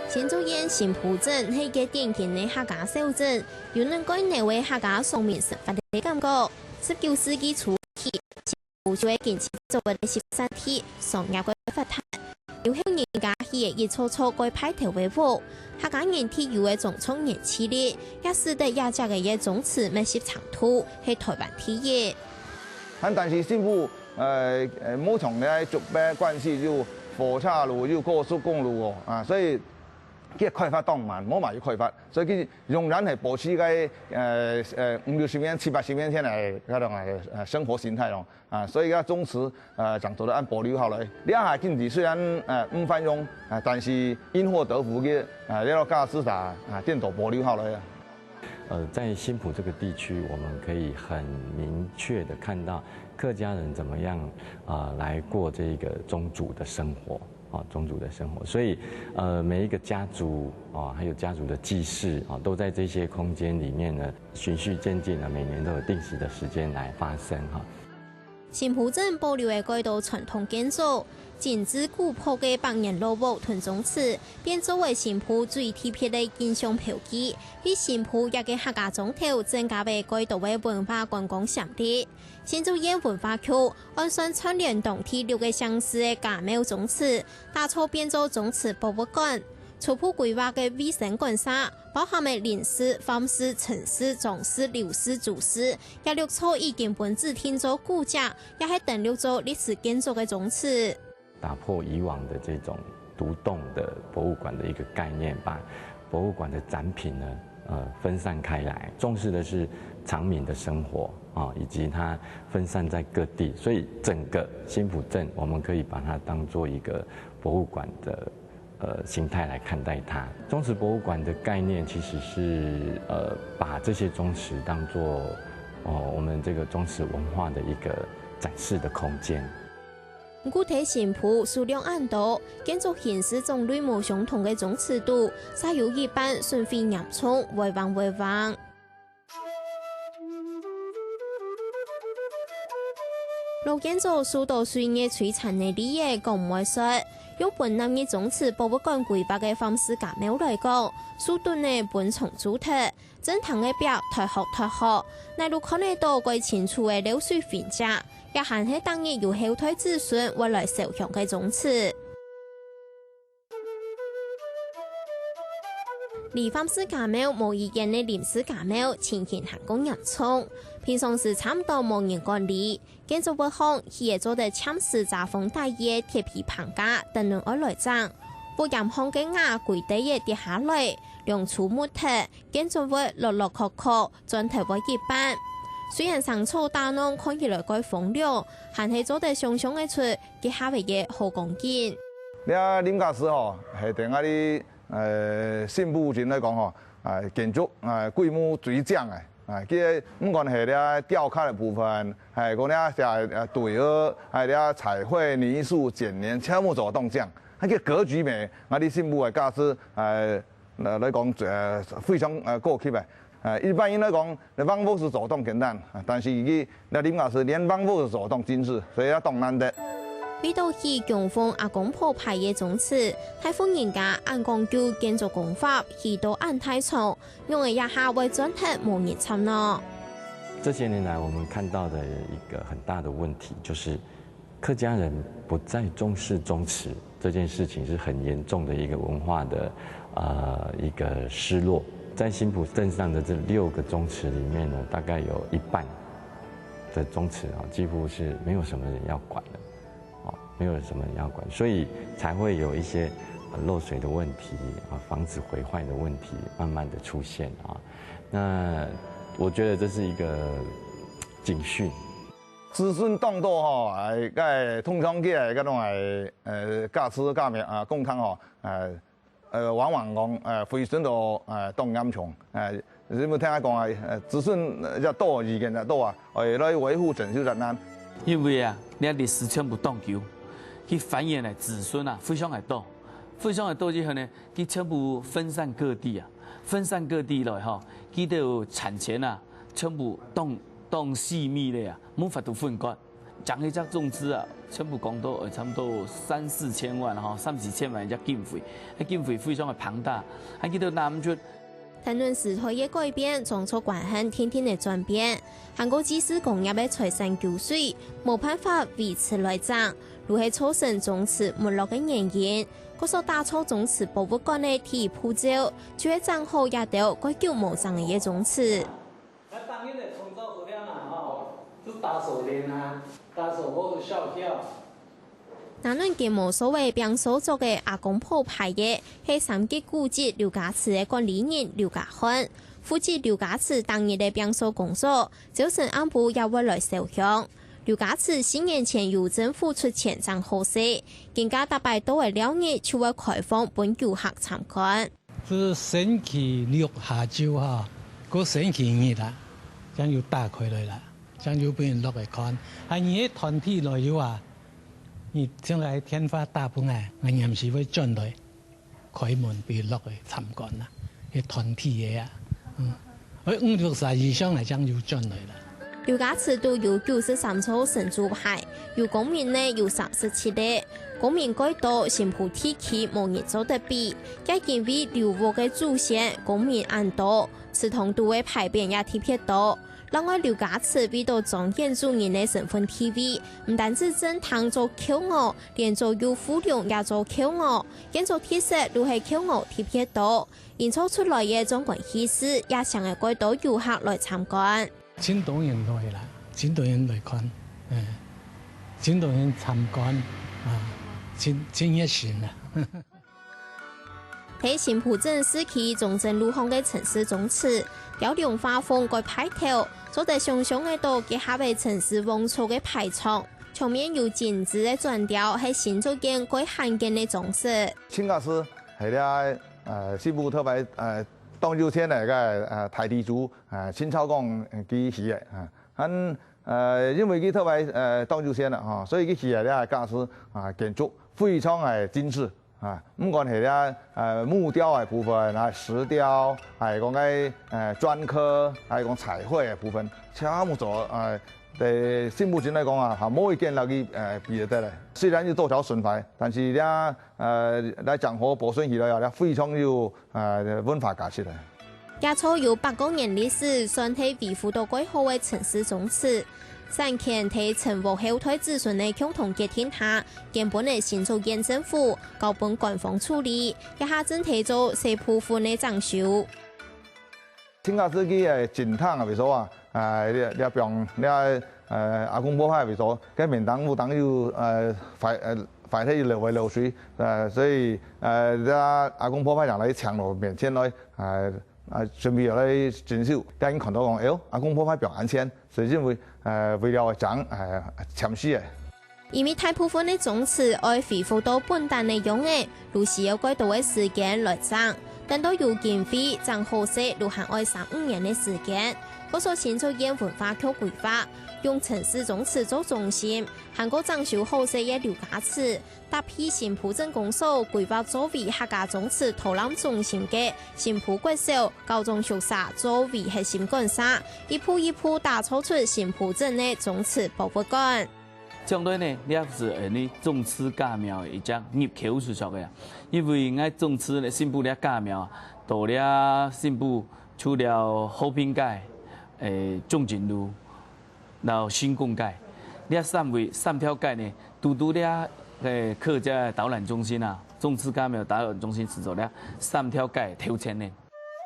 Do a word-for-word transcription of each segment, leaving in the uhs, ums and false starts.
新竹縣新埔鎮係一個典型个客家小鎮，有能蓋濃个客家鄉民生活个感覺。十九世紀初期，新埔就係經濟作物个集散地，商業个發達。有後人家起个一座座蓋派頭个屋，客家人特有个種作園氣力，也使得這隻个个種植乜食程度係臺灣第一。 但但是新埔，呃，呃，無像該竹北、關西有火車路、有高速公路哦，啊，所以佢開發當慢，無嘛有開發，所以佢仍然係保持該，呃，呃，五六十年、七八十年前个該種，呃，呃，生活形態咯，啊，所以佢種植，呃，正做得恁保留下來。這下經濟雖然，呃，毋繁榮，啊，但是因禍得福个，啊，這個價值啊，啊，顛倒保留下來啊。 呃，在新埔這個地區，我們可以很明確地看到客家人怎麼樣啊、呃來過這個宗族的生活啊，宗族的生活。所以呃，每一個家族啊，還有家族的祭祀啊，都在這些空間裡面呢，循序漸進的，每年都有定時的時間來發生哈。 新埔鎮保留个蓋多傳統建築，精緻古樸个百年老屋同宗祠，變做為新埔最特別个印象標記，為新埔這個客家庄頭增加了蓋多个文化觀光潛力。新竹縣文化局按算串聯當地六個縣市个家廟宗祠，打造變做宗祠博物館。初步規劃个衛生館舍，包含个靈室、飯室、陳設、張室、搝室、煮室， 這六座已經分指定做古蹟，也係登錄做歷史建築个宗祠。打破以往的這種獨棟的博物館的一個概念，把博物館的展品呢，呃，分散開來，重視的是常民的生活啊，以及它分散在各地，所以整個新埔鎮我們可以把它當做一個博物館的呃形態來看待它。宗祠博物館的概念其實是呃把這些宗祠當做哦我們這個宗祠文化的一個展示的空間。毋過在新埔數量恁多，建築形式種類無相同个宗祠肚，煞有一半損毀嚴重，會橫會橫。 老建築受到歲月摧殘个利益講毋會煞，用分南二宗祠博物館規劃个方式家廟來講，樹墩仔分長蛀忒，正堂个壁大殼大殼，哪路看得到蓋清楚个漏水痕跡，也還係逐日有後代子孫會來燒香个宗祠。 離飯市家廟無幾遠个臨時家廟情形還過嚴重，平常時差毋多無人管理。建築物項起个做得暫時遮風打雨个鐵皮棚架，等等愛來整。屋簷項个瓦規垤仔跌下來，樑柱木忒，建築物落落硞硞，磚頭會一半。雖然生草打攏看起來蓋荒涼，還係做得想像得出 結合个好光景。這林家祠吼，係在𠊎兜呃新埔鎮來講吼，啊建築啊規模最靚个，啊佢个毋管係這雕刻个部分，還係講這些呃對額，還有這彩繪、泥塑、剪黏，全部做當靚。啊佢格局美，𠊎兜新埔个家祠呃 呃來講呃非常呃高級个。呃一般人來講，你橫屋係做當簡單，啊但是佢這林家祠連橫屋係做當精緻，所以也當難得。為著起供奉阿公婆牌个宗祠，大戶人家恁講究建築工法，起到恁大場，仰仔這下會轉忒無人插呢？這些年來，我們看到的一個很大的問題就是，客家人不再重視宗祠這件事情，是很嚴重的一個文化的呃一個失落。在新埔鎮上的這六個宗祠裡面呢，大概有一半的宗祠啊，幾乎是沒有什麼人要管的，啊，沒有什麼人要管，所以才會有一些呃漏水的問題啊，房子毀壞的問題慢慢的出現啊。那我覺得這是一個警訊。 子孫當多吼，哎，該通常起來該種哎，呃，家祠家廟啊，公堂吼，哎，呃，往往講，哎，毀損到哎當嚴重，哎，你有聽講啊，呃，子孫也多，意見也多啊，哎，來維護整修艱難。因為啊，你歷史全部當久，佢繁衍个子孫啊，非常个多，非常个多之後呢，佢全部分散各地啊，分散各地來吼，佢兜產權啊，全部當當細密个啊，無法度分割。將一隻粽子啊，全部講到，呃，差不多三四千萬吼，三四千萬一隻經費，該經費非常个龐大，還記得拿毋出。聽論時代个改變，粽作關係定定个轉變，還過祭祀工業个財產救水，無辦法維持來整，就係造成粽子沒落个原因。故所打造粽子博物館个第一步驟，就係整好這兜蓋久無整个粽子。 那當然得創造數量啊，吼，就打手鏈啊，打手或者笑笑。拿論金毛嫂个拚掃作个阿公婆牌个，係三級古蹟劉家祠个管理人劉家漢，負責劉家祠逐日个拚掃工作，朝晨暗晡也會來燒香。劉家祠四年前由政府出錢整好勢，今下逐擺到个尞日就會開放分遊客參觀。 係星期六下晝哈，過星期日啦，正有打開來啦，正有分人落來看。啊，你个團體來有啊，你將來電話打分𠊎，𠊎臨時會轉來開門分落來參觀啦，係團體个啊，嗯。 愛五六十以上來正有轉來啦。劉家祠肚有九十三座神主牌，有公民呢有三十七個。公民蓋多，新埔地區無人做得比。也因為劉屋个祖先公民恁多，祠堂肚个牌匾也特別多。另外，劉家祠為著彰顯主人个身份地位，毋單止正廳做轎樂，連左右副龍也做轎樂，建築特色就係轎樂特別多。 營造出來个壯觀氣勢，也吸引蓋多遊客來參觀。真多人來啦，真多人來看，嗯，真多人參觀，啊，真，真熱心啦。在新埔鎮市區中正路項个陳氏宗祠，雕龍畫鳳蓋派頭，做得想像得到結合个陳氏王朝个排場，場面有精緻个磚雕，係新竹縣蓋罕見个裝飾。陳家祠係這，呃，新埔特別，呃， 當有錢个該，呃，大地主，呃，清朝講，呃，佢起个，啊，還，呃，因為佢特別，呃，當有錢啦，吼，所以佢起个這个家私，啊，建築非常个精緻，啊，毋管係這，呃，木雕个部分，啊，石雕，還係講該，呃，磚刻，還係講彩繪个部分，全部做，呃，對新埔鎮來講啊，哈，無一間摎佢，呃，比得得个。雖然有多少損壞，但是這，呃，來講好保存起來啊，這非常有 啊，文化價值啊。這座有百過年歷史，算係維護到蓋好个陳氏宗祠。產權在陳屋後代子孫个共同決定下，捐分个新竹縣政府，交分官方處理，這下正在做細部分个整修。陳家祠个，呃，正廳个位所啊，啊，這，這放，這，呃，阿公婆牌个位所，該面頂有當有，呃，壞，呃，壞忒流个漏水，呃，所以，呃，這阿公婆牌正來請到面前來，呃， 啊，準備要來整修，但看到講，哎喲，阿公婆牌放恁前，所以認為，呃，為了將，呃，簽字个。因為大部分个宗祠愛恢復到本旦个樣仔，就需要蓋多个時間來整。等到有經費，整好勢就還愛三五年个時間。故所新竹縣文化局規劃，用陳氏宗祠做中心，還過整修好勢个劉家祠， 搭配新埔鎮公所規劃作為客家宗祠導覽中心个新埔國小、高中宿舍作為核心館舍，一步一步打造出新埔鎮个宗祠博物館。將來呢，這係𫣆俚宗祠家廟个一隻入口就著个啊，因為𠊎宗祠呢，新埔這家廟，到這新埔除了和平街、誒，中正路， 摎新港街。這三位，三條街呢，堵堵這，誒，客家導覽中心啊，宗祠家廟導覽中心係做這三條街頭前呢。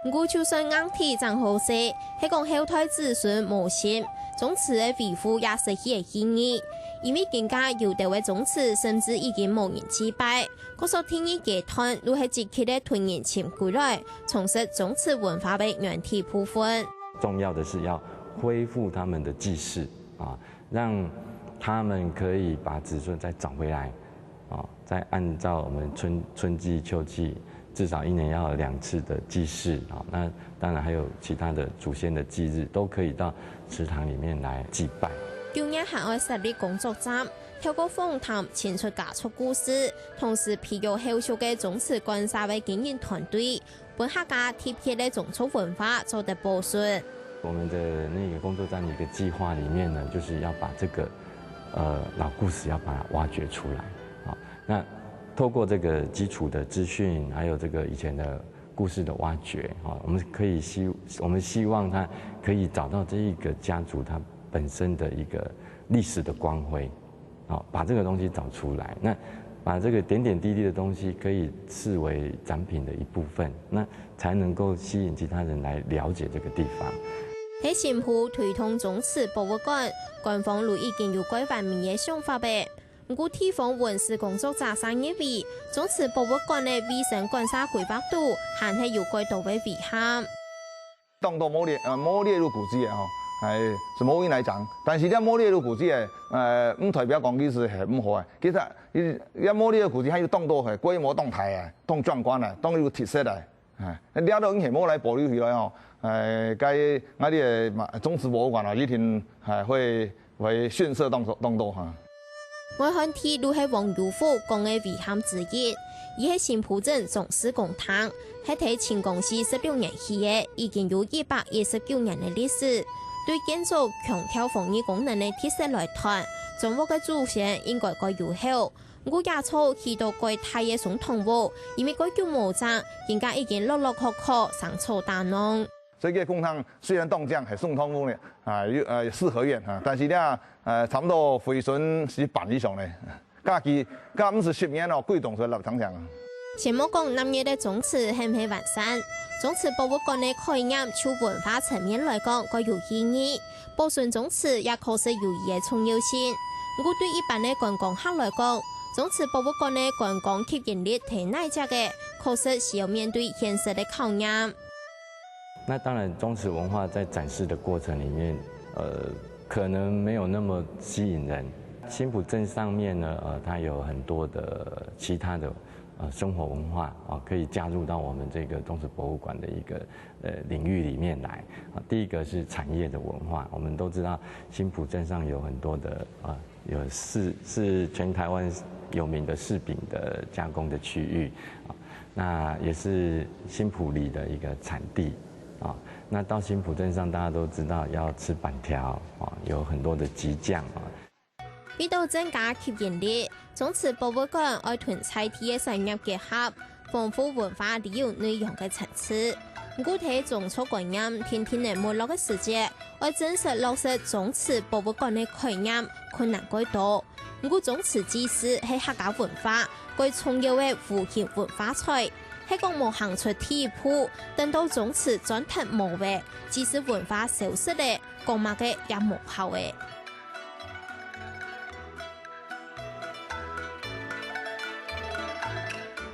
毋過就算硬體整好勢，係講後代子孫無心，宗祠个維護也失去了意義。因為今下有兜个宗祠甚至已經無人祭拜，故所第二階段就係積極个同人尋歸來，重拾宗祠文化个原體部分。 重要的是要恢復他們的祭祀啊，讓他們可以把子孫再找回來啊，再按照我們春，春祭、秋祭，至少一年要有兩次的祭祀啊。那當然還有其他的祖先的忌日，都可以到祠堂裡面來祭拜。舊年還愛設立工作站，透過訪談、親出家族故事，同時培育後續个宗祠館舍个經營團隊， 分客家特別个宗族文化做得保存。我們的那個工作站的一個計劃裡面呢，就是要把這個呃，老故事要把它挖掘出来。好，那透过这个基础的资讯，还有这个以前的故事的挖掘，好，我们可以希我们希望他可以找到这一个家族它本身的一个历史的光辉，好，把这个东西找出来。那把这个点点滴滴的东西可以视为展品的一部分，那才能够吸引其他人来了解这个地方。係新埔推动宗祠博物馆，官方路已经有改版名个想法个。毋过地方文史工作者上认为，宗祠博物馆个卫生管制规划肚，还係有过多个遗憾。当多没列呃没列入古迹个吼，哎，是无因来讲，但是你没列入古迹个，呃，毋代表讲佢是很毋好个。其实，你没列入古迹，还有当多个规模当大个，当壮观个，当有特色个。 哎，了到因系无来保留起来吼，哎，该𠊎哋个嘛宗祠博物馆啊，一定哎会会逊色当多当多哈。外漢地路係黃友福講个遺憾之一，佢係新埔鎮總施工廳，係在清光緒十六年起个，已經有一百一十九年个歷史。對建築強調防禦功能个特色來看，磚屋个祖先應該蓋有效。 毋過這座起到蓋大个松堂屋，因為蓋久無整，今下已經落落殼殼，生草打甕。所以這个公堂雖然當靚，係松堂屋呢，啊，有呃四合院哈，但是呢，呃，差不多毀損是一半以上呢。價錢價毋係十年哦，貴當是立場上。先莫講南越个宗祠係毋係完善，宗祠博物館个概念就文化層面來講，蓋有意義。 保存宗祠也確實有佢个重要性。毋過對一般个觀光客來講，宗祠博物館个觀光吸引力在哪隻个，確實需要面對現實个考驗。那當然，宗祠文化在展示的過程裡面，呃，可能沒有那麼吸引人。新埔鎮上面呢，呃，它有很多的其他的呃生活文化啊，可以加入到我們這個宗祠博物館的一個呃領域裡面來。啊，第一個是產業的文化，我們都知道新埔鎮上有很多的啊，有柿，是全台灣有名的柿餅的加工的區域啊，那也是新埔里的一個產地啊。那到新埔鎮上，大家都知道要吃粄條啊，有很多的桔醬啊。 為到增加吸引力，宗祠博物館愛同在地个產業結合，豐富文化旅遊內容个層次。毋過在宗族觀念定定仔沒落个時節，愛真實落實宗祠博物館个概念，困難蓋多。毋過宗祠祭祀係客家文化蓋重要个無形文化財，係講無行出第一步，等到宗祠磚頭無了，祭祀文化消失了，講麼个也無效个。